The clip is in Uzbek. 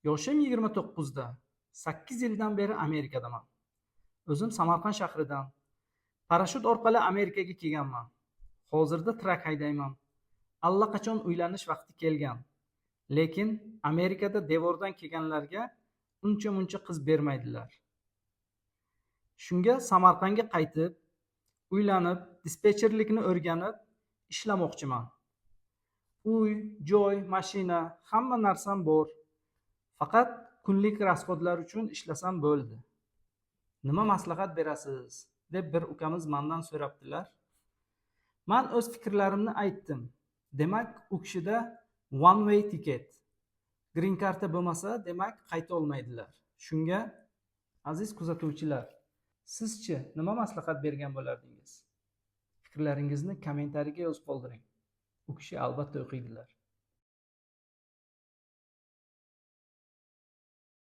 Yoshim 29da. 8 yildan beri Amerikadaman. O'zim Samarqand shahridan. Parashyut orqali Amerikaga kelganman. Hozirda truck haydayman. Allaqachon uylanish vaqti kelgan. Lekin Amerikada devordan kelganlarga uncha muncha qiz bermaydilar. Shunga Samarqandga qaytib, uylanib, dispetcherlikni o'rganib, ishlamoqchiman. Uy, joy, mashina, hamma narsam bor. Faqat kunlik расход lar uchun ishlasam bo'ldi. Nima maslahat berasiz?" deb bir ukamiz mandan so'rabdilar. Man o'z fikrlarimni aytdim. Demak, u kishida one way ticket. Green karta bo'lmasa, demak, qayta olmaydilar. Shunga, aziz kuzatuvchilar, sizchi nima maslahat bergan bo'lardingiz? Fikrlaringizni kommentariyaga yozib qoldiring. U kishi albatta o'qiydilar.